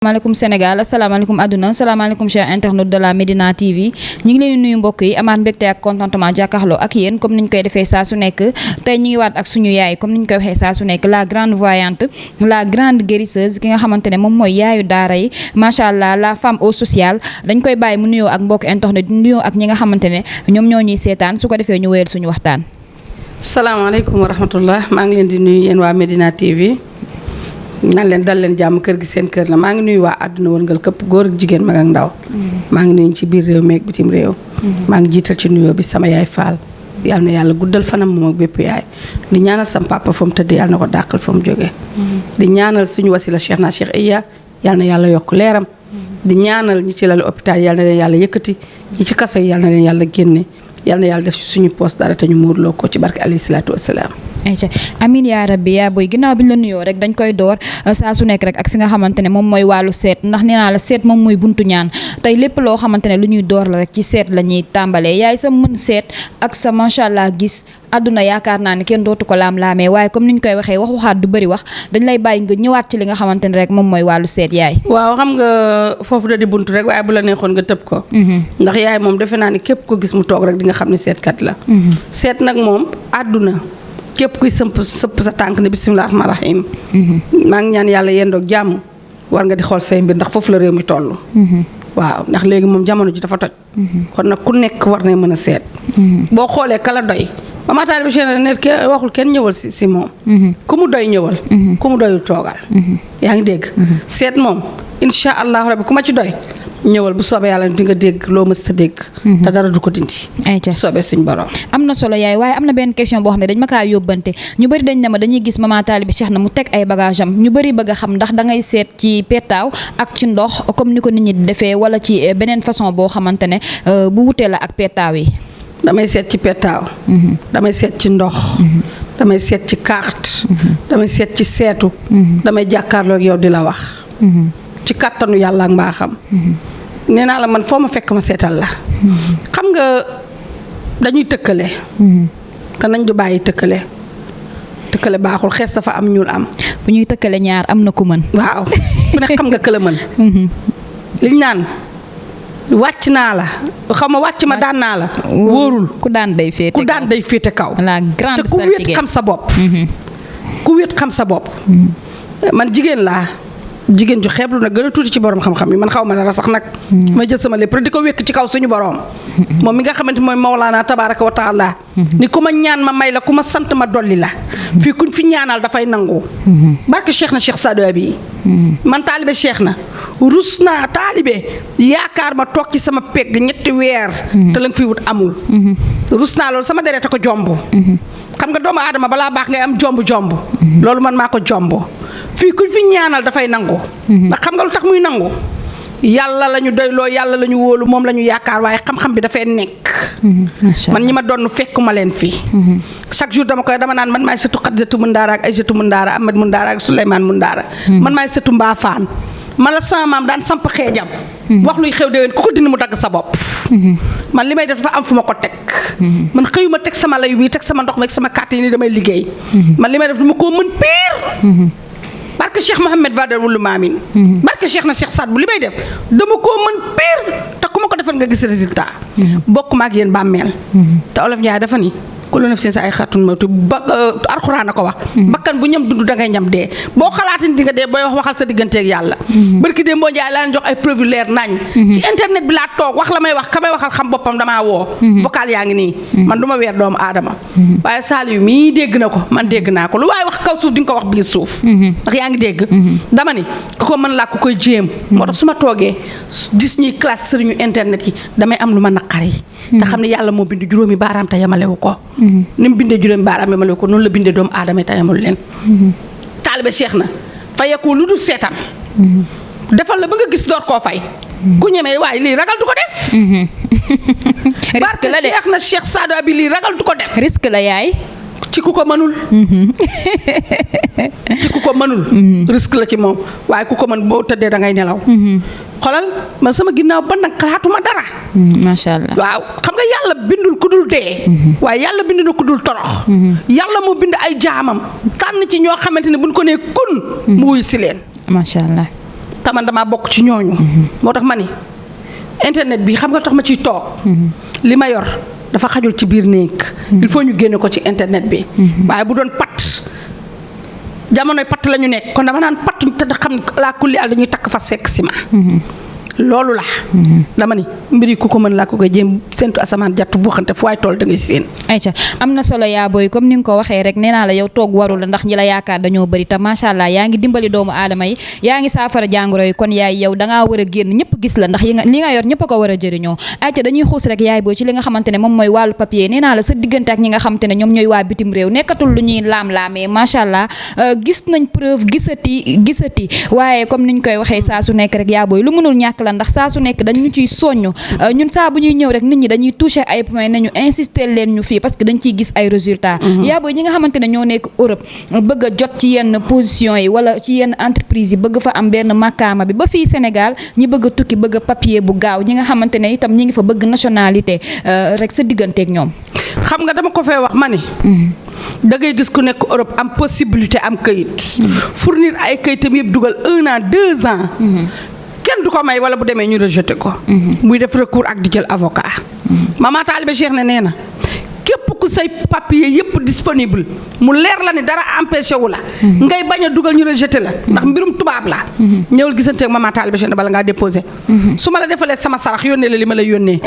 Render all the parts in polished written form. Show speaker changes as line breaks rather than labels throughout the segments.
maaleykum Sénégal asalaamaaleykum àdduna asalaamaaleykum chers internautes de la Médina TV ñu ngi leen di nuyu mbokk yi amaat mbégte ak contentement jàkkaarloo ak yéen comme ni ñu koy defee saa su nekk tey ñu ngi waat ak suñu yaay comme ni ñu koy waxee saa su nekk la grande voyante la grande guérisseuse ki nga xamante ne moom mooy yaayu daara yi macha allah la femme au social dañ koy bàyyi mu nuyoo ak mbokk internet di nuyoo ak ñi nga xamante ne ñoom ñoo ñuy seetaan su ko defee ñu wéyal suñu waxtaan.
salaamaaleykum wa rahmatullah maa ngi leen di nuyu yéen waa Médina TV. nan leen dal leen jàmm kër gi seen kër la maa ngi nuyu waa àdduna wërngal këpp góor ak jigéen mag ak ndaw maa ngi nuyu ci biir réew meeg bitim réew maa ngi jiital ci nuyoo bi sama yaay Fall yal na yàlla guddal fanam moom ak bépp yaay di ñaanal sam papa fa mu tëdd yàlla na ko dàqal fa mu jógee di ñaanal suñu wasila Cheikh na Cheikh Iya yal na yàlla yokk leeram di ñaanal ñi ci lal hôpital yal na leen yàlla yëkkati ñi ci kaso yi yal na leen yàlla génne yal na yàlla def ci suñu poste dara te ñu muurloo ko ci barke alayhi salaatu wasalaam
amin yaa rabbi yaa boy ginnaaw bi ñu la nuyoo rek dañ koy door saa su nekk rek ak fi nga xamante ne moom mooy wàllu seet ndax nee naa la seet moom mooy buntu ñaan tey lépp loo xamante ne lu ñuy door la rek ci seet la ñuy tàmbalee yaay sa mën seet ak sa macha allah gis àdduna yaakaar naa ne kenn dootu ko laam-laamee waaye comme ni ñu koy waxee waxaat du bëri wax dañ lay bàyyi nga ñëwaat ci li nga xamante ne rek moom mooy wàllu seet yaay.
waaw xam nga foofu da di buntu rek waaye bu la neexoon nga tëb ko. ndax yaay moom defe naa ne képp ko gis mu toog rek di nga xam ne seetkat la. seet nag moom àdduna képp kuy sëpp sa tànk ne bisimilah rahmaani rahiim. maa ngi ñaan yàlla yendoog jàmm war nga di xool say mbir ndax foofu la réew mi toll. waaw ndax léegi moom jamono ji dafa toj. kon nag ku nekk war na mën a seet. boo xoolee kala doy. Mama Tall bi ne waxul kenn ñëwal si moom. ku mu doy ñëwal. ku mu doyul toogal. yaa ngi dégg. seet moom incha allah rabbi ku ma ci doy. ñëwal bu soobee yàlla di nga dégg loo mës a dégg. te dara du ko dindi. ayca soobee suñu borom.
am na solo yaay waaye am na benn question boo xam ne dañ ma kaa yóbbante ñu bëri dañ ne ma dañuy gis Mama Tall bi Cheikh na mu teg ay bagage am ñu bëri bëgg a xam ndax da ngay seet ci pettaaw ak ci ndox comme ni ko nit ñi di defee wala ci beneen façon boo xamante ne bu wutee la ak pettaaw yi.
damay seet ci pettaaw. damay seet ci ndox. damay seet ci carte. damay seet ci seetu. damay jàkkaarloo ak yow di la wax. ci kàttanu yàlla ak mbaaxam. nee naa la man foo ma fekk ma seetal la. xam nga dañuy tëkkale. te nañ du bàyyi tëkkale. tëkkale baaxul xees dafa am ñuul am.
bu ñuy tëkkale ñaar am na ku mën.
waaw ku ne xam nga këla mën. liñ naan. wàcc naa la xam ma wàcc ma daan naa la. wóorul
ku daan day
féete kaw
la grande
te ku wéet xam sa bopp. ku wéet xam sa bopp. man jigéen laa jigéen ju xeeblu nag gën a tuuti ci borom xam-xam yi man xaw ma dara sax nag. ma jël sama lépp rek di ko wékk ci kaw suñu borom. moom mi nga xamante mooy Mawlaana tabaaraka wa taala. ni ku ma ñaan ma may la ku ma sant ma dolli la. fii kuñ fi ñaanal dafay nangu. barke Cheikh na Cheikh Sadou Abi man taalibe Cheikh na. rus naa taalibe yaakaar ma toog ci sama pegg ñetti weer. te la nga fiy wut amul. rus naa loolu sama deret a ko jomb. xam nga doomu aadama balaa baax ngay am jomb. loolu man maa ko jomb. fii kuñ fi ñaanal dafay nangu. ndax xam nga lu tax muy nangu. yàlla la ñu doyloo yàlla la ñu wóolu moom la ñu yaakaar waaye xam-xam bi dafay nekk. man ñi ma doon fekkuma leen fii. chaque jour dama naan man maay sëtu Xadijatu Mundaara ak Aysatu Mundaara Ahmad Mundaara ak Souleymane Mundaara. man maay sëtu Mbaafaan. man la sama maam daan samp xeejam. wax luy xew déwén ku ko dindi mu dagg sa bopp. man li may def dafa am fu ma ko teg. man xëyuma teg sama layu bii teg sama ndox meeg sama kàtt yi nii damay liggéey. man li may def dama koo mën pire. barke Cheikh Mohamed Vadel wulu maamin. barke Cheikh na Cheikh Saad bu li may def dama koo mën pire te ku ma ko defal nga gis résultat. bokk ma ak yéen bàmmeel. te olof Njaay dafa ni kullu nafsin sa ay xartun mawtu ba Alxuraan a ko wax. bakkan bu ñam dund dangay ñam dee boo xalaatin di nga dee booy waxal sa digganteeg yàlla. barki dee mboo Njaay laa leen jox ay preuve leer nañ. ci internet bi laa toog wax la may wax ka may waxal xam boppam damaa woo. vocal yaa ngi nii. man du ma weer doomu aadama. waaye Saliou mii dégg na ko man dégg naa ko lu waaye wax kaw suuf di nga ko wax biir suuf. ndax yaa ngi dégg. dama ni ku ko mën laa ku koy jéem. moo tax su ma toogee gis ñuy classe sëriñu internet yi damay am lu ma naqari. te xam ne yàlla moo bind juróomi baaraam te yamalewu ko. ni mu bindee juróomi baaraam yamalewu ko noonu la bindee doomu aadama te yamalu leen. taalibe Cheikh na fayeku lu dul seetam. defal la ba nga gis door koo fay. ku ñemee waaye lii ragal du ko def.
risque la de
Cheikh na Cheikh Sadou Abi lii ragal du ko def.
risque la yaay.
ci ku ko mënul. ci ku ko mënul. risque la ci moom waaye ku ko mën boo tëddee da ngay nelaw. xolal man sama ginnaaw ba nag xalaatuma dara.
macha allah
waaw xam nga yàlla bindul ku dul dee. waaye yàlla bind na ku dul torox. yàlla moo bind ay jaamam tànn ci ñoo xamante ne buñ ko nee kun. mu wuy si leen.
macha allah.
te te man damaa bokk ci ñooñu. moo tax ma ni internet bi xam nga tax ma ciy toog. li ma yor dafa xajul ci biir néeg. il faut ñu génne ko ci internet bi. waaye bu doon pat jamonoy pat la ñu nekk kon dama naan pat te xam ne laa kulli àll dañuy takk fas fekk ciment. loolu la. dama ni mbir yi ku ko mën laa ko koy jéem séntu asamaan jàtt bu xante fu waay tool da ngay séen.
ayca am na solo yaa booy comme ni nga ko waxee rek nee naa la yow toog waru la ndax ñi la yaakaar dañoo bëri te macha allah yaa ngi dimbali doomu aadama yi yaa ngi saafara jàngoro yi kon yaay yow dangaa war a génn ñëpp gis la ndax li nga yor ñëpp a ko war a jëriñoo. ayca dañuy xuus rek yaay booy ci li nga xamante ne moom mooy wàllu papier nee naa la sa diggante ak ñi nga xamante ne ñoom ñooy waa bitim réew nekkatul lu ñuy laam-laamee macha allah gis nañ preuve gisati waaye comme niñ koy waxee saa su nekk rek yaa booy lu mënul ñàkk la ndax saa su nekk dañu ciy soññ ñun saa bu ñuy ñëw rek nit ñi dañuy toucher ay points nañu insister leen ñu fii parce que dañ ciy gis ay résultats. yaa booy ñi nga xamante ne ñoo nekk Europe bëgg a jot ci yenn position yi wala ci yenn entreprise yi bëgg fa am benn makaama bi ba fii Sénégal ñi bëgg a tukki bëgg a papier bu gaaw ñi nga xamante ne itam ñi ngi fa bëgg nationalité rek sa digganteeg ñoom.
xam nga dama ko fee wax ma ni. da ngay gis ku nekk Europe am possibilité am kayit. fournir ay kayitam yëpp dugal 1 an 2 ans. kenn du ko may wala bu demee ñu rejeté ko. muy def recours ak di jël avocat. Mama Talibé Cheikh ne nee na képp ku say papier yëpp disponible mu leer la ni dara empêché wu la. ngay bañ a dugal ñu rejeté la. ndax mbirum tubaab la. ñëwal gisante ak Mama Talibé Cheikh ne bala ngaa déposé. su ma la defalee sama sarax yónnee la li ma lay yónnee.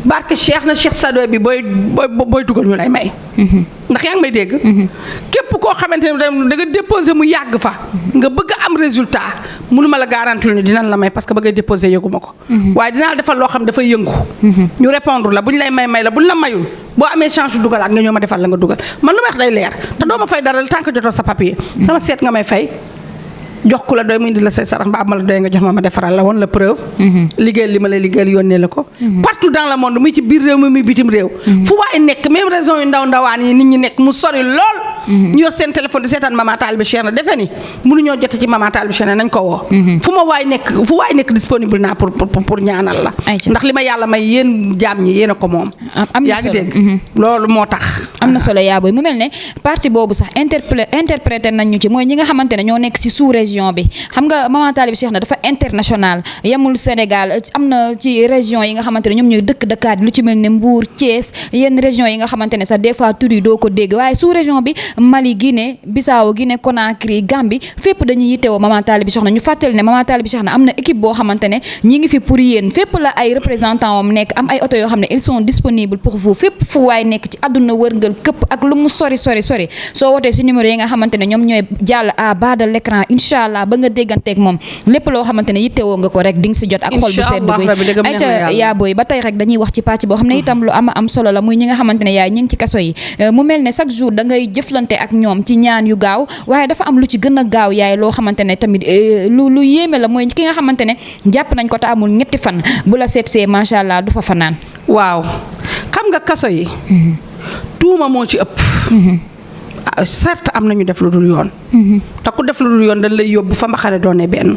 barke Cheikh na Cheikh Sadou bi booy dugal ñu lay may. ndax yaa ngi may dégg. képp koo xamante ne da nga déposé mu yàgg fa. nga bëgg am résultat mënuma la garantir ni dinañ la may parce que ba ngay déposé yëguma ko. waaye dinaa la defal loo xam dafay yëngu. ñu répondre la bu ñu lay may la bu ñu la mayul boo amee chance dugalaat nga ñëw ma defal la nga dugal man lu ma wax day leer te doo ma fay dara tant que jotoo sa papier. sama seet nga may fay. jox ku la doy mu indi la say sarax mbaa am la doy nga jox ma defaral la woon la preuve. liggéeyal li ma lay liggéeyal yónnee la ko. partout dans le monde muy ci biir réew mi muy bitim réew. fu waay nekk même région yu ndaw ndawaan yi nit ñi nekk mu sori lool. ñu yor seen téléphone di seetaan Mama Talibé Cheikh na defe ni mënuñoo jote ci Mama Talibé Cheikh nañ ko woo. fu waay nekk disponible naa pour ñaanal la. ndax li ma yàlla may yéen jaam ñi yéen a ko moom. yaa ngi dégg loolu moo tax.
am na solo yaa booy mu mel ne parti boobu sax interprété nañ ñu ci mooy ñi nga xamante ne ñoo nekk si sous-région bi xam nga Mama Talibé Cheikh na dafa international yemul Sénégal am na ci région yi nga xamante ne ñoom ñooy dëkkaat lu ci mel ne Mbour Thiès yenn région yi nga xamante ne sax des fois tur yi doo ko dégg waaye sous-région bi Mali Guinée Bissau Guinée Conakry Gambie fépp dañuy yittewoo Mama Talibé Cheikh na ñu fàttali ne Mama Talibé Cheikh na am na équipe boo xamante ne ñi ngi fi pour yéen fépp la ay représentants am nekk am ay oto yoo xam ne ils sont disponibles pour vous fépp fu waay nekk ci àdduna wërngal këpp ak lu mu sori soo wootee si numéro yi nga xamante ne ñoom ñooy jàll à bas de l'écran incha allah ba nga dégganteeg moom lépp loo xamante ne yittewoo nga ko rek di nga si jot ak xol bu sedd bi ayca yaa booy ba tey rek dañuy wax ci pàcc boo xam ne itam lu am solo la muy ñi nga xamante ne yaay ñi ngi ci kaso yi mu mel ne chaque jour da ngay jëflante ak ñoom ci ñaan yu gaaw waaye dafa am lu ci gën a gaaw yaay loo xamante ne tamit lu yéeme la mooy ki nga xamante ne jàpp nañ ko te amul ñetti fan bu la seetsee macha allah du fa fanaan.
waaw xam nga kaso yi tuuma moo ci ëpp. certes am nañu def lu dul yoon. te ku def lu dul yoon dañ lay yóbbu fa mbaxane doone benn.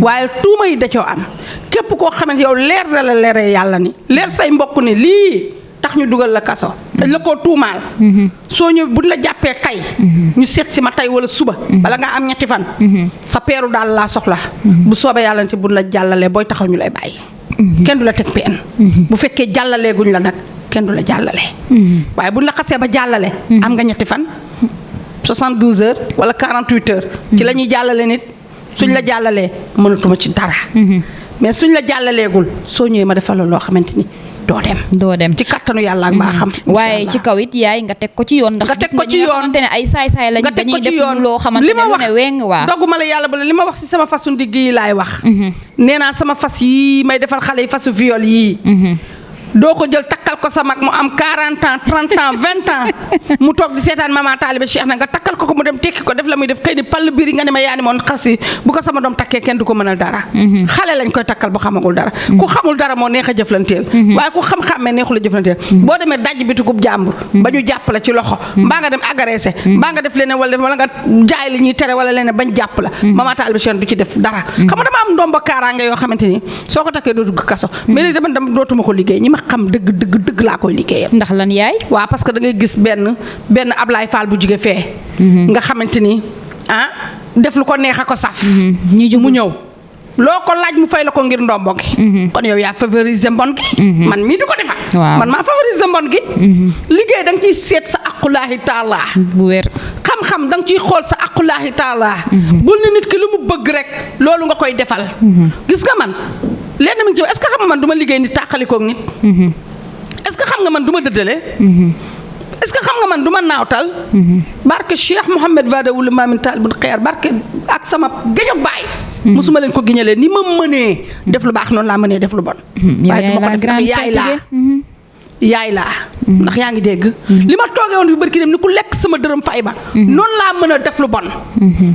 waaye tuuma yi da coo am képp koo xamante yow leer na la leeree yàlla ni leer say mbokk ni lii tax ñu dugal la kaso. dañ la koo tuumaal. soo ñëw buñ la jàppee tey. ñu seet si ma tey wala suba. bala nga am ñetti fan. sa peeru daal laa soxla. bu soobee yàlla nti buñ la jàllalee booy taxaw ñu lay bàyyi. kenn du la teg peen. bu fekkee jàllalee guñ la nag kenn du la jàllale. waaye buñ la xasee ba jàllale. am nga ñetti fan. 72 heures wala 48 heures. ci la ñuy jàllale nit suñ la jàllalee mënatuma ci dara. mais suñ la jàllaleegul soo ñëwee ma defal la loo xamante ni doo dem ci kattanu yàlla ak maa xam.
waaye ci kaw it yaay nga teg ko ci yoon. ndax
nga teg ko ci yoon
xamante ne ay saay-saay lañ dañuy def loo xamante ne lu ne weng waa
dogguma la yàlla ba li ma wax si sama fasu ndigg yi laay wax. nee naa sama fas yii may defal xale yi fasu viol yii. doo ko jël takkal ko sa mag mu am 40 ans 30 ans 20 ans mu toog di seetaan Mama Talibé Cheikh na nga takkal ko mu dem tekki ko def la muy def xëy ni pall biir nga ne ma yaa ni moon xasi bu ko sama doom takkee kenn du ko mënal dara. xale lañ koy takkal bu xamagul dara. ku xamul dara moo neex a jëflanteel. waaye ku xam-xammee neexul a jëflanteel. boo demee daj bitikub jàmbur. ba ñu jàpp la ci loxo. mbaa nga dem agressé. mbaa nga def leneen wala nga jaay li ñuy tere wala leneen bañ jàpp la. Mama Talibé Cheikh du ci def dara. xam nga dama am ndomba kaaraange yoo xamante ni soo ko takkee doo dugg kaso. mais léegi dama dootuma ko liggéey ñi ma xam dëgg laa koy liggéeyal.
ndax lan yaay.
waaw parce que da ngay gis benn Ablaye Fall bu jóge fee. nga xamante ni def lu ko neex a ko saf. mu ñëw loo ko laaj mu fay la ko ngir ndombo gi. kon yow yaa favoriser mbon gi. man mii di ko defal.
waaw
man maa favoriser mbon gi. liggéey da nga ciy seet sa aqulaahi taala.
bu wér.
xam-xam da nga ciy xool sa aqulaahi taala. bul ni nit ki lu mu bëgg rek loolu nga koy defal. gis nga man lenn mi ngi ci est-ce que xam nga man du ma liggéey nit tàqalikoog nit. est-ce que xam nga man du ma dëddale. est-ce que xam nga man du ma naawtal. barke Cheikh Mouhamed Vada wula Maamin Taal bu xeer barke ak sama géejog baay. musuma leen ko giñalee ni ma mënee def lu baax noonu laa mënee def lu bon. waaye du ma ko def ndax yaay laa. yaay laa. ndax yaa ngi dégg. li ma toogee woon fi barki dem ni ku lekk sama dërëm fay ma. noonu laa mën a def lu bon.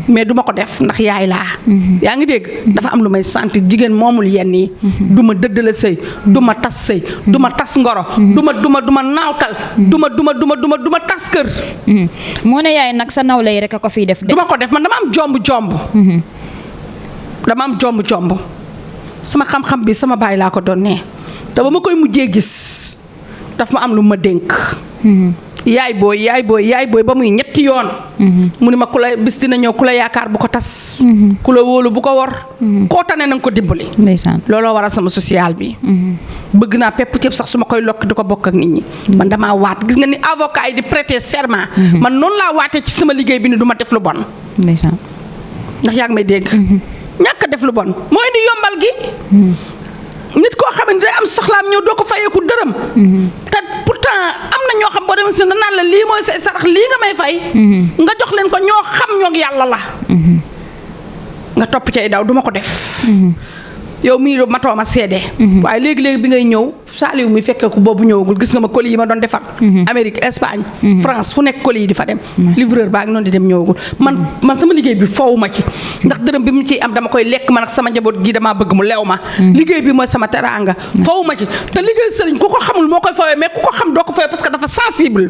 mais du ma ko def ndax yaay laa. yaa ngi dégg dafa am lu may sant jigéen moomul yenn yi. du ma dëddale sëy du ma tas sëy du ma tas ngoro. du ma naawtal. du ma tas kër.
moo ne yaay nag sa nawle yi rek a ko fiy def de.
du ma ko def man dama am jomb. dama am jomb. sama xam-xam bi sama baay laa ko doon ne te ba ma koy mujjee gis. daf ma am lu ma dénk. yaay booy ba muy ñetti yoon. mu ni ma ku la bis dina ñëw ku la yaakaar bu ko tas. ku la wóolu bu ko wor. koo tane na nga ko dimbali.
ndeysaan
looloo waral sama social bi. bëgg naa pepp ceeb sax su ma koy lokk di ko bokk ak nit ñi. man damaa waat gis nga ni avocat yi di prêter serment. man noonu laa waatee ci sama liggéey bi ni du ma def lu bon.
ndeysaan
ndax yaa ngi may dégg. ñàkk a def lu bon moo indi yombal gi. nit koo xam ne day am soxlaam ñëw doo ko fayeeku dërëm. te pourtant am na ñoo xam boo demee si na naan la lii mooy say sarax lii nga may fay. nga jox leen ko ñoo xam ñoog yàlla la. nga topp cay daw duma ko def. yow mii matoo ma seede. waaye léegi-léegi bi ngay ñëw Saliou mi fekkee ko boobu ñëwagul gis nga ma colis yi ma doon defar. Amérique Espagne. France fu nekk colis yi di fa dem. livreur baa ngi noonu di dem ñëwagul. man sama liggéey bi foowu ma ci. ndax dërëm bi mu ciy am dama koy lekk man ak sama njaboot gi damaa bëgg mu lew ma. liggéey bi mooy sama teraanga. foowu ma ci te liggéey sëriñ ku ko xamul moo koy fawee mais ku ko xam doo ko fawee parce que dafa sensible.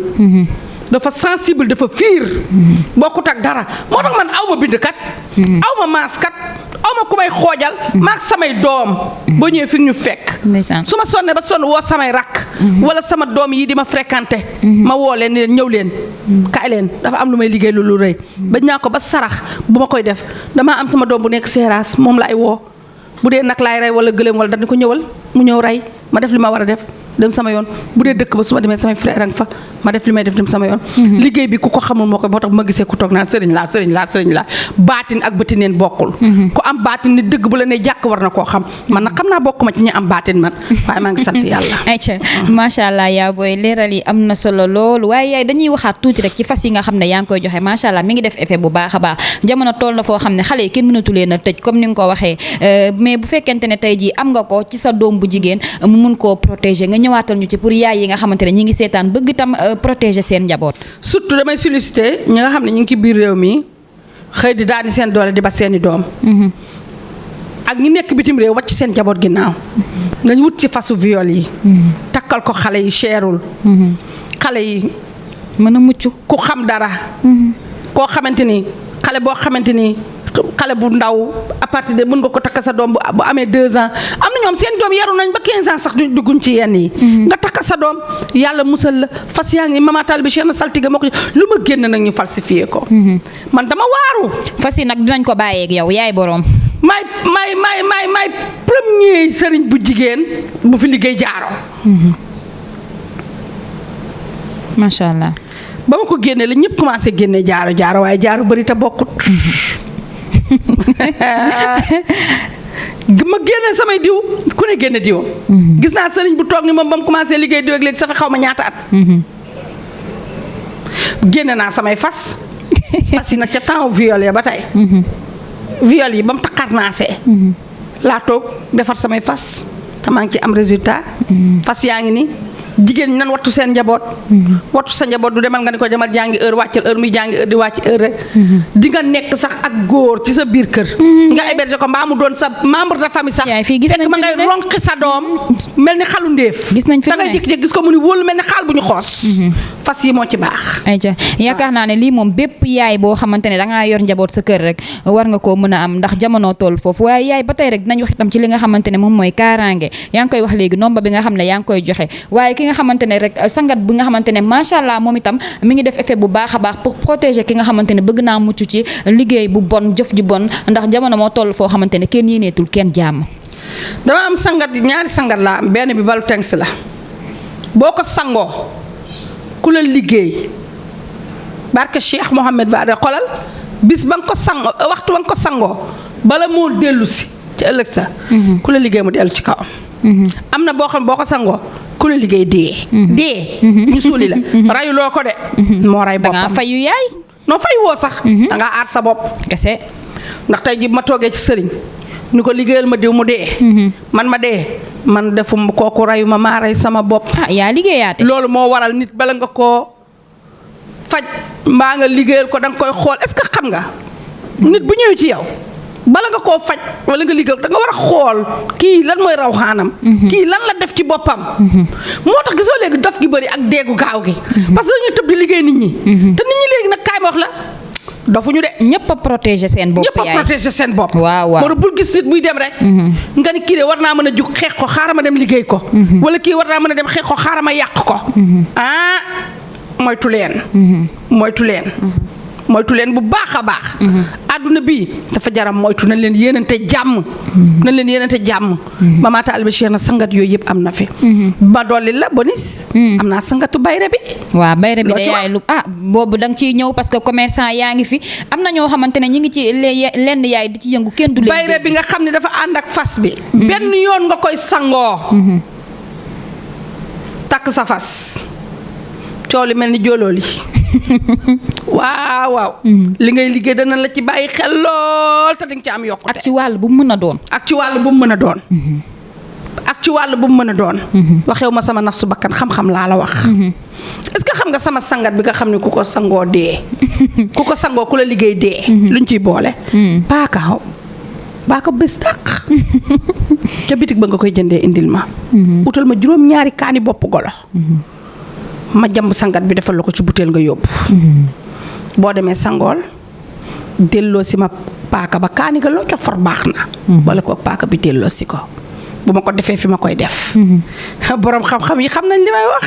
dafa fiir. bokkut ak dara moo tax man aw ma bindkat. aw ma maaskat. aw ma ku may xoojal. maak samay doom. boo ñëwee fi ñu fekk. su ma sonnee ba sonn woo samay rakk. wala sama doom yi di ma fréquenté. ma woo leen ni leen ñëw leen. kaay leen dafa am lu may liggéey lu rëy. bañ naa ko ba sarax bu ma koy def damaa am sama doom bu nekk seeraas moom laay woo. bu dee nag laay rey wala gëléem wala dañu ko ñëwal mu ñëw rey ma def li ma war a def dem sama yoon bu dee dëkk ba su ma demee samay frère ak fa ma def li may def dem sama yoon. liggéey bi ku ko xamul moo tax bu ma gisee ku toog naan sëriñ laa baatin ak bëti neen bokkul. ku am baatin ni dëgg bu la ne jàkk war na koo xam man nag xam naa bokk ma ci ñi am baatin man waaye maa ngi sant yàlla.
ayca macha allah yaa booy leeral yi am na solo lool waaye yaay dañuy waxaat tuuti rek ci fas yi nga xam ne yaa ngi koy joxe macha allah mi ngi def effet bu baax a baax jamono toll na foo xam ne xale yi kenn mënatu leen a tëj comme ni nga ko waxee mais bu fekkente ne tey jii am nga ko ci sa doom bu jigéen mu mun koo protéger nga ñëwaatal ñu ci pour yaay yi nga xamante ne ñi ngi seetaan bëgg tam protéger seen njaboot.
surtout damay solliciter ñi nga xam ne ñu ngi ci biir réew mi xëy di daal di seen doole di ba seeni doom. ak ñi nekk bitim réew wàcc seen njaboot ginnaaw. nañ wut ci fasu viol yi. takkal ko xale yi cherul. xale yi
mën a mucc
ku xam dara. koo xamante ni xale boo xamante ni xale bu ndaw à partir de mën nga ko takk sa doom bu amee 2 ans am na ñoom seen doom yaru nañ ba 15 ans sax dugguñ ci yenn yi. nga takk sa doom yàlla musal la fas yaa ngi Mama Tall bi Cheikh na saltige moo ko lu ma génn nag ñu falsifié ko. man dama waaru.
fas yi nag dinañ ko bàyyeeg yow yaay boroom.
may premier sëriñ bu jigéen bu fi liggéey jaaro.
macha allah.
ba ma ko génnee la ñëpp commencé génne jaaro waaye jaaro bari te bokkut. ma génne samay diw ku ne génne diw. gis naa sëriñ bu toog ni moom ba mu commencé liggéey diw ak léegi sa fi xaw ma ñaata at. génne naa samay fas. fas yi nag ca temps viol ya ba tey. viol yi ba mu taqarnaasee. laa toog defar samay fas te maa ngi ci am résultat. fas yaa ngi ni jigéen ñi nan wattu seen njaboot. wattu sa njaboot du demal nga ni ko demal jàngi heure wàccal heure muy jàngi heure di wàcc heure rek. di nga nekk sax ak góor ci sa biir kër. nga héberger ko mbaa mu doon sa membre de famille sax.
yaay fii gis nañ
fekk ma ngay ronqi sa doom. mel ni xalu ndéef.
gis nañ fi
da ngay jékki-jékki gis ko mu ni wóolu mel ni xaal bu ñu xoos. fas yi moo ci baax.
ayca yaakaar naa ne lii moom bépp yaay boo xamante ne dangaa yor njaboot sa kër rek war nga koo mën a am ndax jamono toll foofu waaye yaay ba tey rek dinañ wax itam ci li nga xamante ne moom mooy kaaraange yaa ngi koy wax léegi nomba bi nga xam ne yaa ngi koy joxe waaye ki nga xamante ne rek sangat bi nga xamante ne macha allah moom itam mi ngi def effet bu baax a baax pour protéger ki nga xamante ne bëgg naa mucc ci liggéey bu bon jëf ju bon ndax jamono moo toll foo xamante ne kenn yéeneetul kenn jàmm.
dama am sangat ñaari sangat la am benn bi balu tengs la boo ko sangoo ku la liggéey barke Cheikh Mohamed Vade xolal bis ba nga ko sang waxtu ba nga ko sangoo bala moo dellu si ci ëllëg sa ku la liggéey mu dellu ci kawam. am na boo xam boo ko sangoo ku la liggéey dee ñu suuli la rayuloo ko de moo ray boppam.
da ngaa fayu yaay.
non fay woo sax da ngaa aar sa bopp
kese.
ndax tey ji ma toogee ci sëriñ ni ko liggéeyal ma diw mu dee man ma dee man defum kooku rayu ma maa rey sama bopp.
yaa liggéeyaate.
loolu moo waral nit bala nga koo faj mbaa nga liggéeyal ko da nga koy xool est-ce que xam nga nit bu ñëwee ci yow bala nga koo faj wala nga liggéeyal da nga war a xool kii lan mooy raw xaanam kii lan la def ci boppam moo tax gisoo léegi dof gi bëri ak deegu gaaw gi parce que dañuy tëb di liggéey nit ñi te nit ñi léegi nag kaay ma wax la dofuñu de
ñëpp a protéger seen bopp.
ñëpp a protéger seen bopp.
waaw
moo bul gis nit buy dem rek nga ni kii de war naa mën a jug xeex ko xaaral ma dem liggéey ko wala kii war naa mën a dem xeex ko xaaral ma yàq ko moytu leen bu baax a baax àdduna bi dafa jaram moytu nañ leen yéenante jàmm Mama Talibé Cheikh na sangat yooyu yëpp am na fi ba dolli la bonis am naa sangatu bayre bi
waaw bayre bi de yaay lu boobu da nga ciy ñëw parce que commerçant yaa ngi fi am na ñoo xamante ne ñi ngi ci lenn yaay di ci yëngu kenn du leen
bayre bi nga xam ne dafa ànd ak fas bi benn yoon nga koy sangoo takk sa fas coow li mel ni joolooli waaw li ngay liggéey dana la ci bàyyi xel lool te dinga ci am yokkute.
ak ci wàll bu mu mën a doon.
waxew ma sama nafsu bakkan xam-xam laa la wax. est-ce que xam nga sama sangat bi nga xam ne ku ko sangoo dee. ku ko sangoo ku la liggéey dee. luñ ciy boole. baaka bés tàq. ca bitig ba nga koy jëndee indil ma. utal ma juróom-ñaari kaani bopp golo. ma jàmb sangat bi defal la ko ci butéel nga yóbbu boo demee sangool delloo si ma paaka ba kaani nga loo ca for baax na wala ko paaka bi delloo si ko bu ma ko defee fi ma koy def boroom xam-xam yi xam nañ li may wax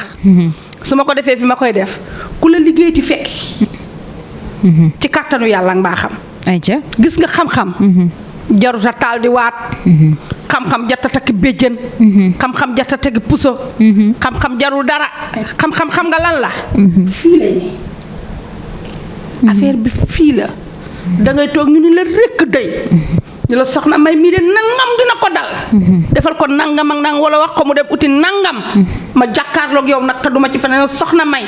su ma ko defee fi ma koy def ku la liggéey ti fekk ci kàttanu yàlla ak mbaaxam
ayca
gis nga xam-xam jaruta taal di waat xam-xam jatta takk béjjën xam-xam jatta takk puso xam-xam jarul dara xam-xam xam nga lan la fii la ne affaire bi fii la dangay toog ñu ni la rekk day ñu la soxna may mii de nangam dina ko dal defal ko nangam ak nangam wala wax ko mu dem uti nangam ma jàkkaarloog yow nag te duma ci feneen soxna may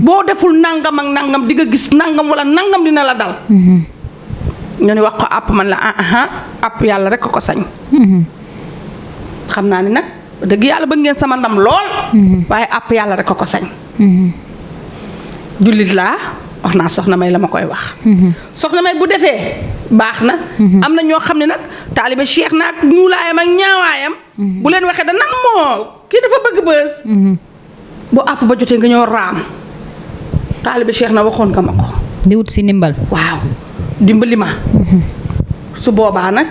boo deful nangam ak nangam di nga gis nangam wala nangam dina la dal ñu ni wax ko àpp man la àpp yàlla rekk ko sañ xam naa ni nag dëgg yàlla bëgg ngeen sama ndam lool waaye àpp yàlla rekk ko sañ jullit laa wax naa soxna may la ma koy wax soxna may bu defee baax na am na ñoo xam ne nag taalibe Cheikh naag ñuulaayam ak ñaawaayam bu leen waxee da nan moo kii dafa bëgg bës bu àpp ba jotee nga ñoo raam taalibe Cheikh na waxoon nga ma ko
di wut si ndimbal
waaw dimbali ma su boobaa nag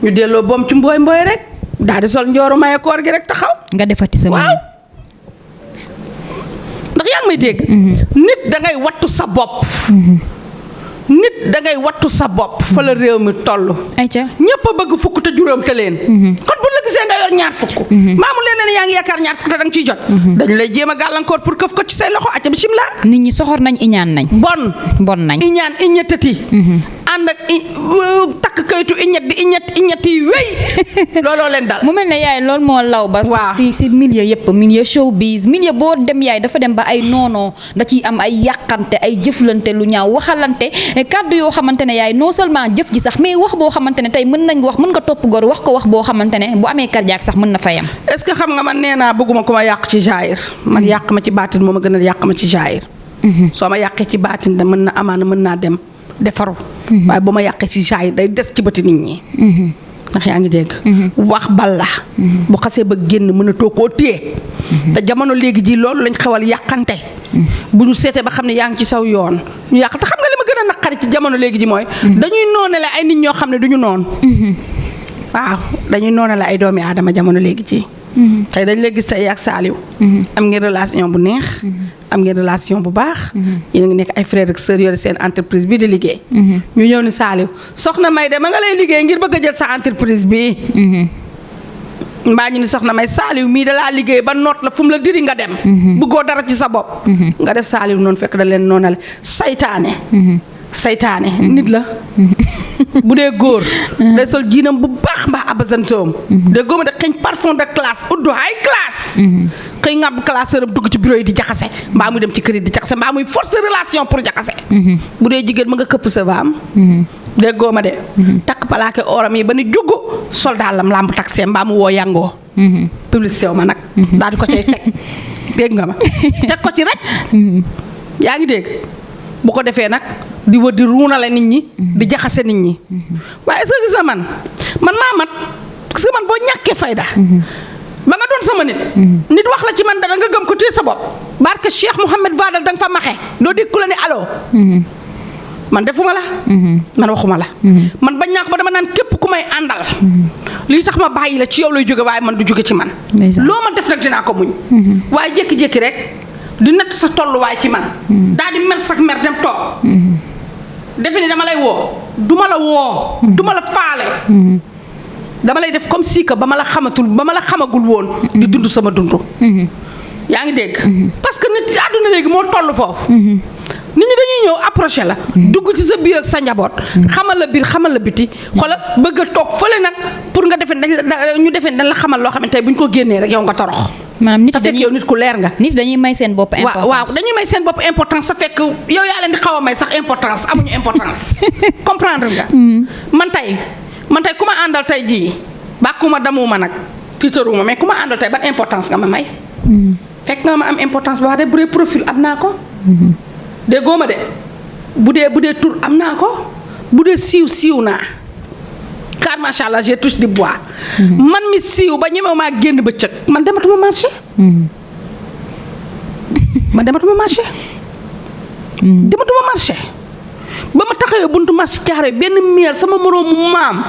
ñu delloo boom ci mbooy mbooy rek daal di sol njooru maye koor gi rek taxaw
nga defati sa
waaw ndax yaa ngi may dégg nit dangay wattu sa bopp nit dangay wattu sa bopp fa la réew mi toll
ayca
ñépp a bëgg fukk te juróom te leen kon bu la gisee nga yor ñaar fukk maamu leen yaa ngi yaakaar ñaar fukk te danga ciy jot dañu lay jéem a gàllankoor pour këf ko ci say loxo acca bismillah
nit ñi soxor nañ iñaan nañ bon nañ
iñaan iñetati ànd ak takk kayitu iñet yi wéy looloo leen dal
mu mel ne yaay loolu moo law ba si milieu yëpp milieu showbiz milieu boo dem yaay dafa dem ba ay noonoo da ciy am ay yàqante ay jëflante lu ñaaw waxalante kàddu yoo xamante ne yaay non seulement jëf ji sax mais wax boo xamante ne tey mën nga topp góor wax ko wax boo xamante ne bu amee cardiaque sax mën na fa yam
est-ce que xam nga man nee naa bëgguma ku ma yàq ci jaayir man yàq ma ci baatin moo ma gën a yàq ma ci jaayir soo ma yàqee ci baatin da mën na amaana mën naa dem defaru waaye bu ma yàqee ci jaayir day des ci bëti nit ñi ndax yaa ngi dégg wax bal la bu xasee ba génn mën a too koo téye te jamono léegi ji loolu lañ xewal yàqante bu ñu seetee ba xam ne yaa ngi ci saw yoon ñu yàq te xam nga li ma gën a naqari ci jamono léegi ji mooy dañuy noonale ay nit ñoo xam ne duñu noon waaw dañuy noonale ay doomi aadama jamono léegi ci tey dañ lay gis tey ak Saliou am ngeen relation bu neex am ngeen relation bu baax yéen a ngi nekk ay frères ak sœurs yore seen entreprise bi di liggéey ñu ñëw ni Saliou soxna May de ma nga lay liggéey ngir bëgg a jël sa entreprise bi mbaa ñu ni soxna May Saliou mii da laa liggéey ba noot la fu mu la diri nga dem bëggoo dara ci sa bopp nga def Saliou noonu fekk da leen noonale saytaane nit la bu dee góor day sol jiinam bu baax mbaa abasan soom dee góor ma de xeeñ parfum de classe uddu high classe xëy ngàbb classeur dugg ci bureau yi di jaxase mbaa muy dem ci kër yi di jaxase mbaa muy force relation pour jaxase bu dee jigéen ma nga këpp sa baam dee góor ma de takk palaake oram yi ba ni juggu soldaalam lamb taxi mbaa mu woo yangoo publicité ma nag daal di ko cay teg dégg nga ma teg ko ci rek yaa ngi dégg bu ko defee nag di wër di ruunale nit ñi di jaxase nit ñi waaye est-ce que gis man maa mat gis nga man boo ñàkkee fayda ba nga doon sama nit wax la ci man dara nga gëm ko téye sa bopp barke Cheikh Mouhamed Vadal da nga fa maxe doo dégg ku la ne allo man defuma la man waxuma la man ba ñàkk ba dama naan képp ku may àndal lii tax ma bàyyi la ci yow lay jóge waaye man du jóge ci man loo ma def nag dinaa ko muñ waaye jékki-jékki rek di natt sa tolluwaay ci man daal di mer sax mer dem toog defe ni dama lay woo duma la woo duma la faale dama lay def comme si que ba ma la xamagul woon di dund sama dund yaa ngi dégg parce que nit àdduna léegi moo toll foofu nit ñi dañuy ñëw approché la dugg ci sa biir ak sa njaboot xamal la biir xamal la biti xoolal bëgg a toog fële nag pour nga defe ñu defee dañ la xamal loo xamante ne bu ñu ko génnee rek yow nga torox
maanaam nit
fekk yow nit ku leer nga
nit dañuy may seen bopp importance
waaw dañuy may seen bopp importance sa fekk yow yaa leen di xaw a may sax importance amuñu importance comprendre nga man tey ku ma àndal tey jii bàkkuma damuma nag tiitaruma mais ku ma àndal tey ban importance nga ma may fekk nga ma am importance ba wax de bu dee profil am naa ko de góoma de bu dee tur am naa ko bu dee siiw naa car macha allah j'ai touché du bois man mi siiw ba ñemew maa génn bëccëg man dematuma marché ba ma taxawee buntu marché caare benn meer sama moroomu maam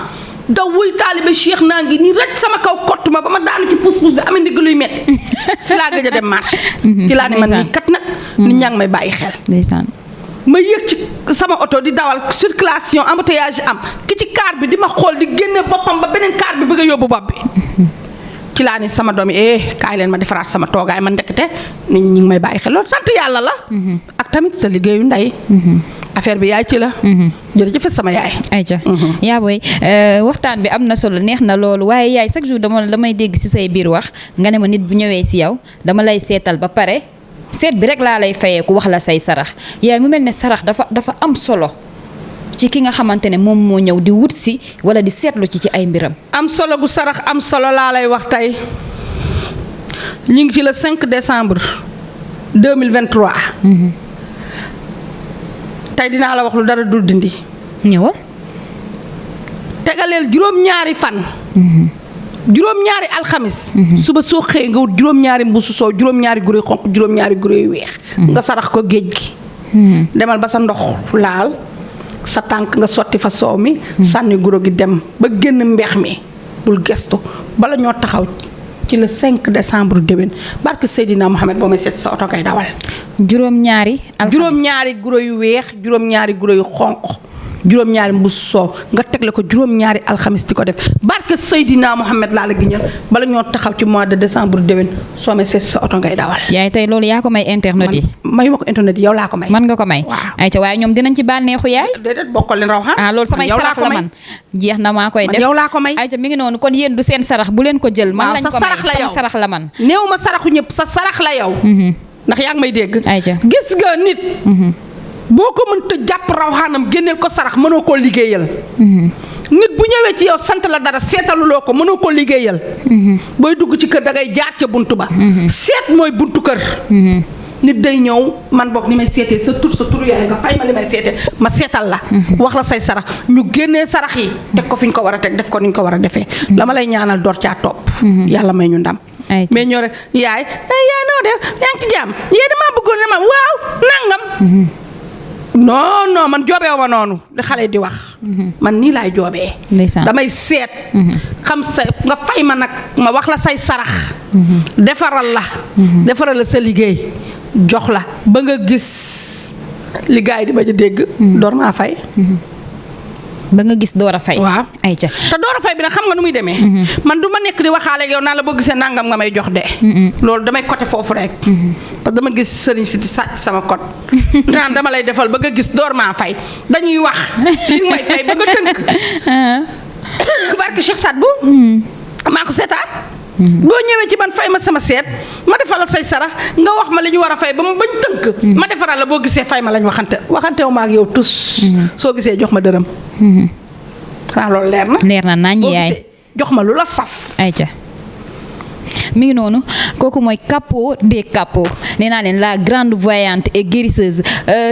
daw wuy taalibe Cheikh naa ngi nii rek sama kaw kott ma ba ma daanu ci puus-puus bi amee ndigg luy metti si laa gëj a dem marché ci laa ne man nii kat nag nit ñaa ngi may bàyyi xel ma yëg ci sama oto di dawal circulation embouteillage am ki ci car bi di ma xool di génne boppam ba beneen car bi bëgg a yóbbu bopp bi ci laa ni sama doom yi kaay leen ma defaraat sama toogaay man ndekete nit ñi ngi may bàyyi xel loolu sant yàlla la ak tamit sa liggéeyu ndey affaire bi yaay ci la jërëjëf sama yaay
ayca yaa booy waxtaan bi am na solo neex na loolu waaye yaay chaque jour damay dégg ci say biir wax nga ne ma nit bu ñëwee ci yow dama lay seetal ba pare seet bi rek laa lay fayee ku wax la say sarax yaay mu mel ne sarax dafa am solo ci ki nga xamante ne moom moo ñëw di wut si wala di seetlu ci ay mbiram
am solo gu sarax am solo laa lay wax tey ñu ngi ci le 5 décembre 2023 tey dinaa la wax lu dara dul dindi
ñëwal
tegaleel juróom-ñaari fan juróom-ñaari alxamis suba soo xëyee nga wut juróom-ñaari mbuusu soow juróom-ñaari guré xonq juróom-ñaari guré yu weex nga sarax ko géej gi demal ba sa ndox laal sa tànk nga sotti fa soow mi sànni guro gi dem ba génn mbeex mi bul gestu bala ñoo taxaw ci le 5 décembre déwén barke Seydina Mohamed boo may seet sa oto ngay dawal
juróom-ñaari
guro yu weex juróom-ñaari guro yu xonq juróom-ñaari mbus soow nga tegle ko juróom-ñaari alxamis di ko def barke Seydina Mohamed laa la giñal bala ñoo taxaw ci mois de décembre déwén soo may seet sa oto ngay dawal
yaay tey loolu yaa ko may internet yi
mayu ma ko internet yi yow laa ko may
man nga ko may ayca waaye ñoom dinañ ci bànneexu yaay
déedéet bokkal leen raw xan
loolu samay sarax la man jeex na maa koy def
yow laa ko may
ayca mi ngi noonu kon yéen du seen sarax bu leen ko jël man lañ ko may sama sarax la man
néew ma saraxu ñëpp sa sarax la yow ndax yaa ngi may dégg
ayca
gis nga nit boo ko mënta jàpp raw xaanam génneel ko sarax mënoo koo liggéeyal nit bu ñëwee ci yow sant la dara seetaluloo ko mënoo koo liggéeyal booy dugg ci kër da ngay jaar ca buntu ba seet mooy buntu kër nit day ñëw man boog ni may seetee sa tur yaay nga fay ma li may seetee ma seetal la wax la say sarax ñu génnee sarax yi teg ko fi ñu ko war a teg def ko ni ñu ko war a defee la ma lay ñaanal door caa topp yàlla may ñu ndam mais ñoo rek yaay noo def yaa ngi ci jàmm yéen damaa bëggoon ne ma waaw nangam non man joobeewu ma noonu li xale di wax. man nii laay joobee.
ndeysaan
damay seet. xam sa nga fay ma nag ma wax la say sarax. defaral la sa liggéey jox la ba nga gis li gars yi di bañ a dégg. door maa fay.
ba nga gis door a fay.
waaw
ayca
te door a fay bi nag xam nga nu muy demee. man du ma nekk di waxaale ak yow naan la boo gisee nangam nga may jox de. loolu damay côté foofu rek. parce que dama gis sëriñ si di sàcc sama code. naan dama lay defal ba nga gis door maa fay dañuy wax li may fay ba nga tënk. barke Cheikh Sadbou. maa ko seetaan. boo ñëwee ci man fay ma sama seet ma defal la say sarax nga wax ma li ñu war a fay ba mu bañ tënk. ma defaral la boo gisee fay ma lañ waxantewu ma ak yow tus. soo gisee jox ma dërëm. xanaa loolu leer na.
leer na nañ yaay
boo gisee jox ma lu la saf.
ayca mi ngi noonu kooku mooy capot des capots nee naa leen la grande voyante et guérisseuse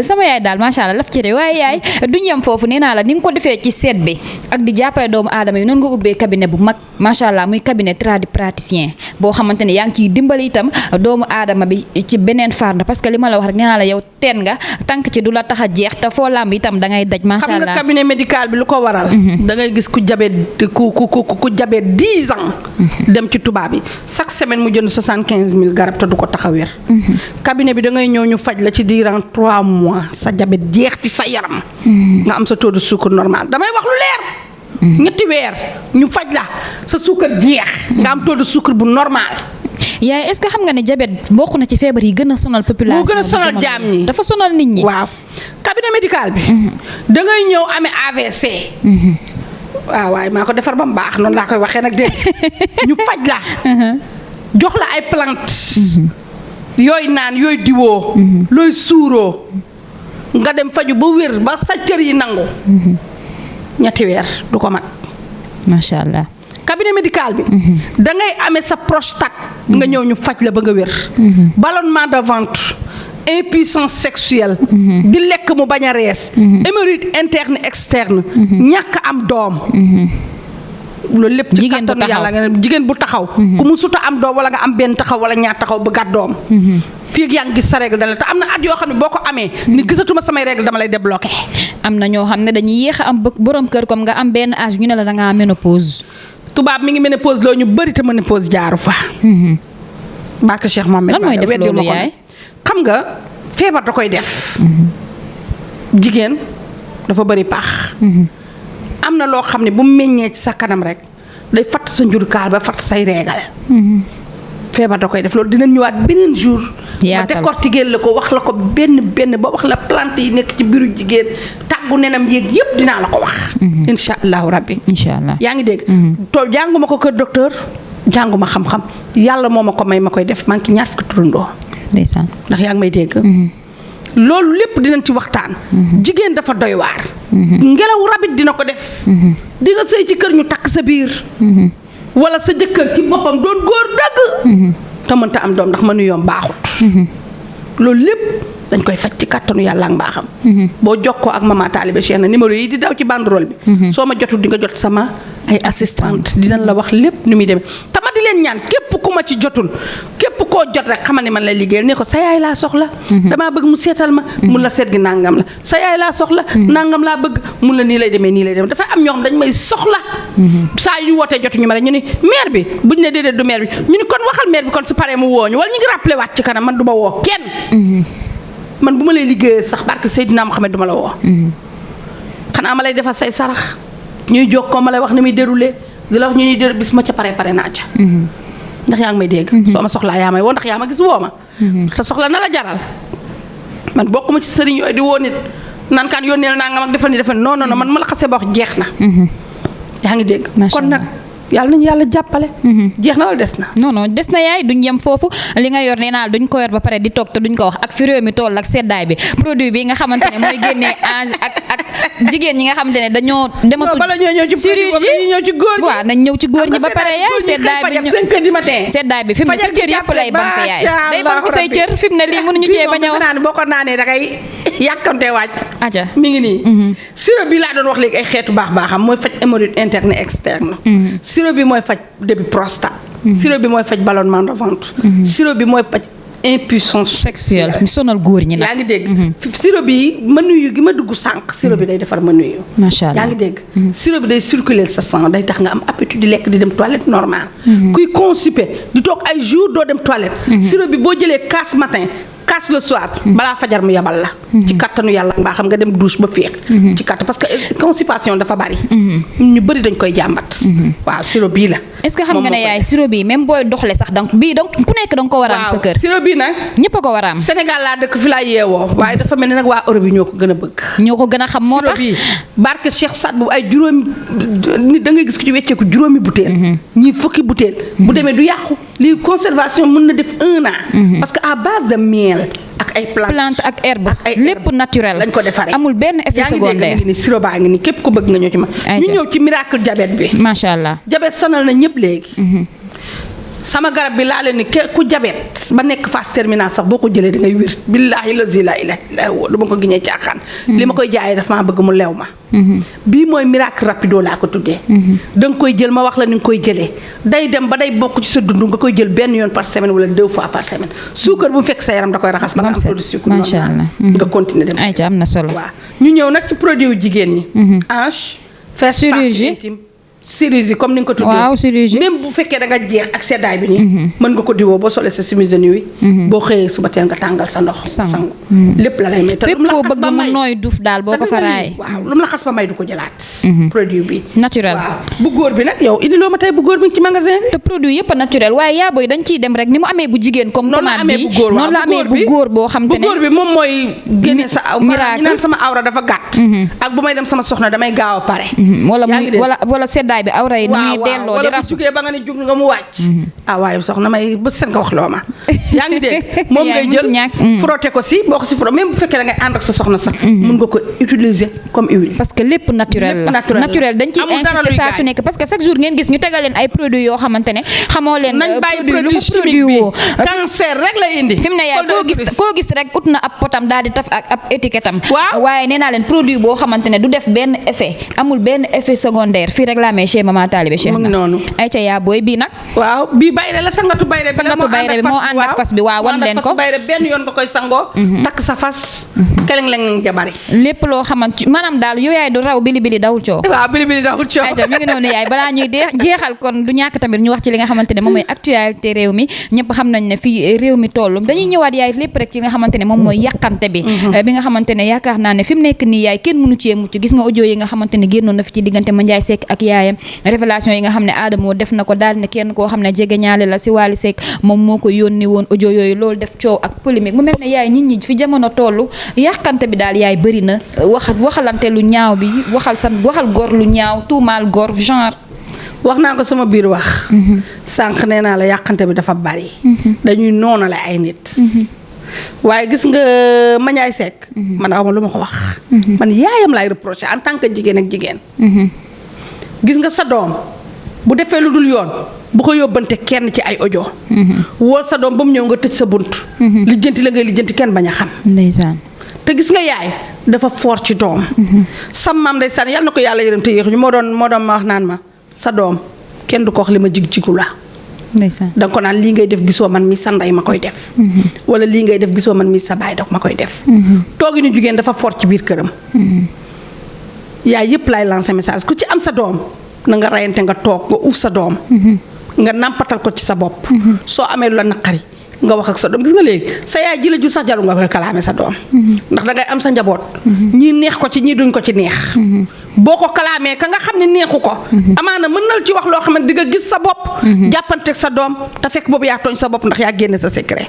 sama yaay daal macha allah laf ci de waaye yaay duñ yem foofu nee naa la ni nga ko defee ci seet bi ak di jàppale doomu aadama yi noonu nga ubbee cabinet bu mag macha allah muy cabinet tradipraticien boo xamante ne yaa ngi ciy dimbali itam doomu aadama bi ci beneen fànn parce que li ma la wax rek nee naa la yow teen nga tànk ci du la tax a jeex te foo làmb itam da ngay daj. macha allah
xam nga cabinet médical bi lu ko waral. da ngay gis ku jabet ku jabet 10 ans. dem ci tubaab bi chaque semaine mu jënd 75000 garab te du ko tax a wér. cabinet bi da ngay ñëw ñu faj la ci durant 3 mois sa jabet jeex ci sa yaram. nga am sa taux de sucre normal damay wax lu leer. ñetti weer ñu faj la sa suukar jeex. nga am taux de sucre bu normal.
yaay est-ce que xam nga ne diabète bokk na ci feebar yi gën a sonal population.
moo gën a sonal jaam ñi
dafa sonal nit ñi.
waaw cabinet médical bi. da ngay ñëw amee AVC. waaw waaye maa ko defar ba mu baax noonu laa koy waxee nag dégg ñu faj la. jox la ay plante. yooyu naan yooyu diwoo. looy suuroo. nga dem faju ba wér ba sa cër yi nangu. ñetti weer du ko mat.
macha allah.
cabinet médical bi. da ngay amee sa prostate. nga ñëw ñu faj la ba nga wér. ballonnement de ventre. impuissance sexuelle. di lekk mu bañ a rees. hémorroïde interne externe. ñàkk am doom. loolu lépp ci kattanu yàlla nga jigéen bu taxaw. ku mu suta am doom wala nga am benn taxaw wala ñaar taxaw ba gàtt doom. fii ak yaa ngi gis sa règle dana la te am na at yoo xam ne boo ko amee. ni gisatuma samay règle dama lay débloqué.
am na ñoo xam ne dañuy yéex a am borom kër comme nga am benn âge ñu ne la da ngaa ménopause.
tubaab mi ngi ménopause loo ñu bëri te ménopause jaaru fa. barke Cheikh Mohamed.
lan mooy def loolu yaay
xam nga feebar da koy def. jigéen dafa bëri pax. am na loo xam ne bu meññee ci sa kanam rek day fatt sa njurukaal ba fatt say reegal. feebar da koy def loolu dinañ ñëwaat beneen jour. ma décortiquer la ko wax la ko benn ba wax la plante yi nekk ci biiru jigéen tàggu nenam yéeg yépp dinaa la ko wax. incha allahu rabbi.
incha allah
yaa ngi dégg. tool jànguma ko kër docteur jànguma xam-xam yàlla moo ma ko may ma koy def maa ngi ci ñaar fukki turandoo.
ndeysaan
ndax yaa ngi may dégg. loolu lépp dinañ ci waxtaan. jigéen dafa doy waar. ngelaw rabit dina ko def. di nga sëy ci kër ñu takk sa biir. wala sa jëkkër ci boppam doon góor dëgg. te mënta am doom ndax mënu yoom baaxut. loolu lépp dañ koy faj ci kàttanu yàlla ak mbaaxam. boo jokkoo ak mama Talibé Cheikh na numéro yi di daw ci banderole bi. soo ma jotul di nga jot sama ay assistante dinañ la wax lépp ni muy demee te ma di leen ñaan képp ku ma ci jotul képp koo jot rek xamal ne man lay liggéeyal ne ko sa yaay laa soxla. damaa bëgg mu seetal ma. mun la seet gi nangam la sa yaay laa soxla. nangam laa bëgg mun la nii lay demee dafay am ñoo xam dañ may soxla. saa yu ñu wootee jotuñu ma rek ñu ni maire bi buñ ne déedéet du maire bi ñu ni kon waxal maire bi kon su paree mu woo ñu wala ñu ngi rappelé waat ci kanam man du ma woo kenn. man bu ma lay liggéeyee sax barke Seydina Muhammad du ma la woo. xanaa ma lay defal say sarax ñuy jokkoo ma lay wax ni muy déroulé di la wax ñu ñuy déroulé bis ma ca pare naa ca. ndax yaa ngi may dégg. soo ma soxlaa yaa may woo ndax yaa ma gis woo ma. sa soxla na la jaral man bokkuma ci sëriñ yooyu di woo nit naan kaan yónneel naa nga mag defal ni non man ma la xasee ba wax jeex na. yaa ngi dégg. kon nag yàlla nañu yàlla jàppale. jeex na wala des na.
non des na yaay duñ yem foofu li nga yor nee naa duñ ko yor ba pare di toog te duñ ko wax ak fi réew mi toll ak seddaay bi produit bi nga xamante ne mooy génnee âge ak jigéen ñi nga xamante ne dañoo. dematul
bala ñoo ñëw ci
chirurgie
ñëw ci góor ñi.
waaw nañ ñëw ci góor ñi ba pare yaay seddaay bi ñu
5 heures du matin.
seddaay bi fi mu ne sa cër yëpp lay bank yaay day bank say cër fi mu ne lii mënuñu cee bañ a wax.
boo ko naanee da ngay yàkkamte waaj.
aja
mi ngi nii. sirop bi laa doon wax léegi ay xeetu baaxam mooy faj hémorroïde interne externe. sirop bi mooy faj début prostate. sirop bi mooy faj ballonnement de ventre. sirop bi mooy faj impuissance
sexuelle mi sonal góor ñi nag.
yaa ngi dégg. sirop bi mënuyu gi ma dugg sànq. sirop bi day defar mënuyu.
macha allah
yaa ngi dégg. sirop bi day circuler sa sang day tax nga am appétit di lekk di dem toilette normal. kuy constipé di toog ay jours doo dem toilette. sirop bi boo jëlee casse matin. kaas le soir balaa fajar mu yabal la ci kattanu yàlla mbaa xam nga dem douche ba féex ci katt parce que constipation dafa bari ñu bëri dañ koy jàmbat waaw sirop bii la
est-ce que xam nga ne yaay sirop bi même booy doxle sax donc bii donc ku nekk danga ko war a am sa kër
sirop bii nag
ñëpp a ko war a am
Sénégal laa dëkk fi laa yeewoo waaye dafa mel ni nag waa Europe yi ñoo ko gën a bëgg
ñoo ko gën a xam moo tax
sirop bii barke Cheikh Saad bu ay juróomi nit da ngay gis ko ci wecceeku juróomi butéel ñii fukki butéel bu demee du yàqu lii conservation mën na def 1 an parce que à base de miel ak ay
plante ak herbe lépp naturel
lañ ko defaree
amul benn effet secondaire
yaa ngi sirop baa ngi nii képp ko bëgg nga ñëw ci ma ñu ñëw ci miracle diabète bi
macha allah
diabète sonal na ñëpp léegi sama garab bi laa leen ni ku diabète ba nekk phase terminale sax boo ko jëlee da ngay wér billaahi lazi laa ilaaha illaa huwa du ma ko giñee caaxaan li ma koy jaayee daf maa bëgg mu lew ma bii mooy miracle rapido laa ko tuddee da nga koy jël ma wax la ni nga koy jëlee day dem ba day bokk ci sa dund nga koy jël benn yoon par semaine wala 2 fois par semaine suukar bu mu fekk sa yaram da koy raxas ba nga am produit sucre
macha allah
nga continuer dem
ayca am na solo
waaw ñu ñëw nag ci produit yu jigéen ñi hanche fesse
chirurgie
chirurgie comme ni nga ko tuddee
waaw chirurgie
même bu fekkee da nga jeex ak seddaay bi nii mën nga ko diwoo boo solee sa chemise de nuit boo xëyee suba teel nga tàngal sa ndox sangu lépp la lay may te
fépp foo bëgg mu nooy duuf daal boo ko faraay
waaw lu mu la xas ba may du ko jëlaat produit bi
naturel
waaw bu góor bi nag yow indi loo ma tey bu góor bi ci magasin bi
te produit yëpp a naturel waaye yaa booy dañ ciy dem rek ni mu amee bu jigéen comme commande bi noonu la amee bu góor boo xam te ne
bu góor bi moom mooy génne sa aw ñu naan sama awra dafa gàtt ak bu may dem sama soxna damay gaaw a pare
wala seddaay bi awra yi ni delloo di rasu
ba nga ne jug nga mu wàcc waaye soxna may ba seen nga wax loo ma yaa ngi dégg moom ngay jël frotté ko si boo ko si frotté même bu fekkee da ngay ànd ak sa soxna sax mën nga ko utiliser comme huile
parce que lépp naturel la naturel dañ ciy insister saa su nekk parce que chaque jour ngeen gis ñu tegal leen ay produits yoo xamante ne xamoo leen
nañ bàyyi
produit lu mu
produit
produit woo
cancer rek la indi
fi mu ne yaay koo gis rek ut na ab potam daal di taf ak ab étiquette am waaye nee naa leen produit boo xamante ne du def benn effet amul benn effet secondaire fii rek laa may chez Mama Talibé Cheikh na
noonu
ay ca yaa booy bii nag
waaw bii bayre la sangatu bayre bi
moo ànd ak fas bi waaw wan leen ko
bayre benn yoon nga koy sangoo takk sa fas keleng leng ja bari
lépp loo xamante maanaam daal yow yaay du raw bili bili dawul coow
waaw bili bili dawul coow
ay ca mi ngi noonu yaay balaa ñuy jeexal kon du ñàkk tamit ñu wax ci li nga xamante ne moom mooy actualité réew mi ñëpp xam nañ ne fii réew mi toll dañuy ñëwaat yaay lépp rek ci nga xamante ne moom mooy yàqante bi nga xamante ne yaakaar naa ne fi mu nekk nii yaay kenn mënu cee mucc gis nga audio yi nga xamante ne génnoon na fi ci diggante Mandiaye Seck ak yaayam révélation yi nga xam ne Adamo def na ko daal ne kenn koo xam ne jege ñaale la si Wally Seck moom moo ko yónni woon audio yooyu loolu def coow ak polémique mu mel ne yaay nit ñi fi jamono toll yàqante bi daal yaay bëri na waxalante lu ñaaw bi waxal gor lu ñaaw tuumaal gor genre
wax naa ko sama biir wax sànq nee naa la yàqante bi dafa bari dañuy noonale ay nit waaye gis nga Mandiaye Seck man awma lu ma ko wax man yaayam laay reproché en tant que jigéen ak jigéen gis nga sa doom bu defee lu dul yoon bu ko yóbbante kenn ci ay audio woo sa doom ba mu ñëw nga tëj sa bunt lijjanti la ngay lijjanti kenn bañ a xam
ndeysaan
te gis nga yaay dafa foor ci doom sa maam ndeysaan yàlla na ko yàlla yërëm te yéex ñu moo doon ma wax naan ma sa doom kenn du ko wax li ma jigu la
ndeysaan
danga ko naan lii ngay def gisoo man mi sa ndey ma koy def wala lii ngay def gisoo man mi sa baay daf ma koy def toogi ñu jigéen dafa foor ci biir këram yaay yëpp laay lancé message ku ci am sa doom na nga rayante nga toog nga uuf sa doom nga nàmpatal ko ci sa bopp soo amee lu la naqari nga wax ak sa doom gis nga léegi sa yaay ji la ju sax jaru nga koy kalaame sa doom ndax dangay am sa njaboot ñii neex ko ci ñii duñ ko ci neex boo ko kalaamee ka nga xam ne neexu ko amaana mën na ci wax loo xam ne di nga gis sa bopp jàppanteeg sa doom te fekk boobu yaa tooñ sa bopp ndax yaa génne sa secret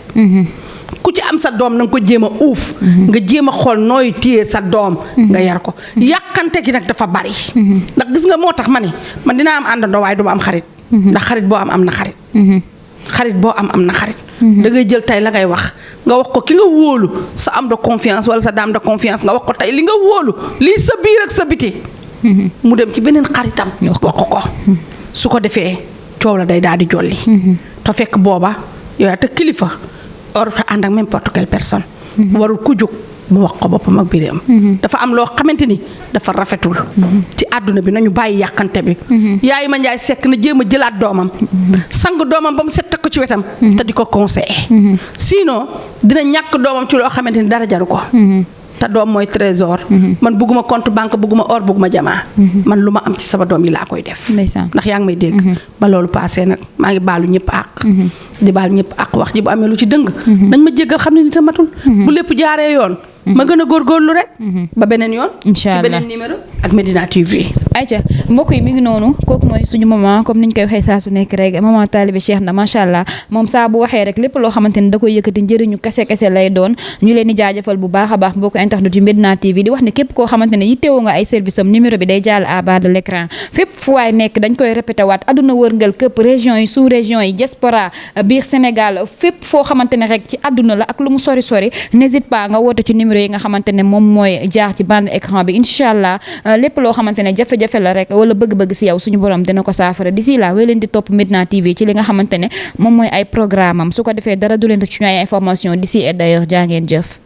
ku ci am sa doom na nga ko jéem a uuf nga jéem a xool nooy téye sa doom nga yar ko yàqante gi nag dafa bari ndax gis nga moo tax ma ni man dinaa am àndandoo waaye du ma am xarit ndax xarit boo am na xarit xarit boo am na xarit da ngay jël tey la ngay wax nga wax ko ki nga wóolu sa am de confiance wala sa dame de confiance nga wax ko tey li nga wóolu lii sa biir ak sa biti mu dem ci beneen xaritam wax ko su ko defee coow la day daal di jolli te fekk booba yow te kilifa warut a ànd ak n'importe quelle personne warul ku jóg mu wax ko boppam ak biiram. dafa am loo xamante ni dafa rafetul. ci àdduna bi nañu bàyyi yàqante bi. yaay ma Njaay Sekk na jéem a jëlaat doomam. sang doomam ba mu set teg ko ci wetam. te di ko conseiller. sinon dina ñàkk doomam ci loo xamante ni dara jaru ko. te doom mooy trésor. man bugguma compte banque bugguma or bugguma jamaa. man lu ma am ci sama doom yi laa koy def.
ndeysaan
ndax yaa ngi may dégg. ba loolu paasee nag maa ngi baalu ñëpp àq. di baal ñëpp àq wax ji bu amee lu ci dëng. nañ ma jéggal xam ne nit a matul. bu lépp jaaree yoon. ma gën a góorgóorlu rek. ba beneen yoon.
incha allah
ci beneen numéro ak Medina TV.
ayca mbokk yi mi ngi noonu kooku mooy suñu maman comme niñ koy waxee saa su nekk rek maman Talibé Cheikh na macha allah moom saa bu waxee rek lépp loo xamante ni da koy yëkkati njëriñu kese lay doon ñu leen di jaajëfal bu baax a baax mbokk internet yu Medina TV di wax ne képp koo xamante ne yittewoo nga ay service am numéro bi day jàll à bas de l'écran fépp fu waay nekk dañ koy répété waat aduna wërngal këpp région yi sous région yi diaspora biir Sénégal fépp foo xamante ne rek ci àdduna la ak lu mu sori n'hésite pas nga woote ci numéro yi nga xamante ne moom mooy jaar ci bande écran bi incha allah lépp loo xamante ne jafe-jafe la rek wala bëgg-bëgg si yow suñu borom dina ko saafara d'ici là wéy leen di topp Medina TV ci li nga xamante ne moom mooy ay programme am su ko defee dara du leen ci ñu ay information d'ici et d'ailleurs jaa ngeen jëf